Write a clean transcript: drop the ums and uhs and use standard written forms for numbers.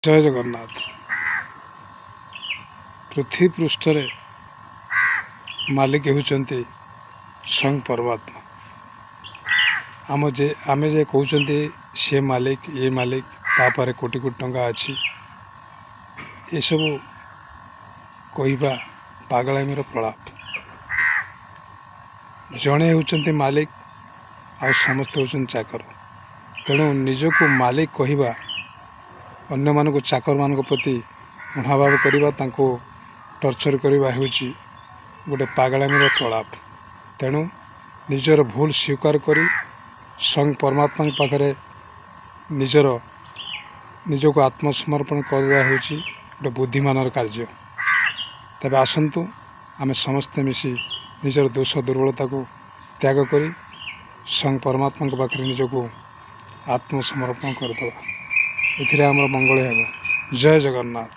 ଜୟ ଜଗନ୍ନାଥ। ପୃଥିବୀ ପୃଷ୍ଠରେ ମାଲିକ ହେଉଛନ୍ତି ସ୍ୱୟଂ ପରମାତ୍ମା। ଆମ ଯେ ଆମେ ଯେ କହୁଛନ୍ତି ସେ ମାଲିକ, ଇଏ ମାଲିକ, ତା ପାଖରେ କୋଟି କୋଟି ଟଙ୍କା ଅଛି, ଏସବୁ କହିବା ପାଗଳାମିର ପ୍ରଳାପ। ଜଣେ ହେଉଛନ୍ତି ମାଲିକ ଆଉ ସମସ୍ତେ ହେଉଛନ୍ତି ଚାକର। ତେଣୁ ନିଜକୁ ମାଲିକ କହିବା, ଅନ୍ୟମାନଙ୍କୁ, ଚାକରମାନଙ୍କ ପ୍ରତି ଘୃଣାଭାବ କରିବା, ତାଙ୍କୁ ଟର୍ଚର୍ କରିବା ହେଉଛି ଗୋଟେ ପାଗଳାମିର ପ୍ରଳାପ। ତେଣୁ ନିଜର ଭୁଲ ସ୍ୱୀକାର କରି ସ୍ୱୟଂ ପରମାତ୍ମାଙ୍କ ପାଖରେ ନିଜକୁ ଆତ୍ମସମର୍ପଣ କରିବା ହେଉଛି ଗୋଟେ ବୁଦ୍ଧିମାନର କାର୍ଯ୍ୟ। ତେବେ ଆସନ୍ତୁ, ଆମେ ସମସ୍ତେ ମିଶି ନିଜର ଦୋଷ ଦୁର୍ବଳତାକୁ ତ୍ୟାଗ କରି ସ୍ୱୟଂ ପରମାତ୍ମାଙ୍କ ପାଖରେ ନିଜକୁ ଆତ୍ମସମର୍ପଣ କରିଦେବା। ଏଥିରେ ଆମର ମଙ୍ଗଳ ହେବ। ଜୟ ଜଗନ୍ନାଥ।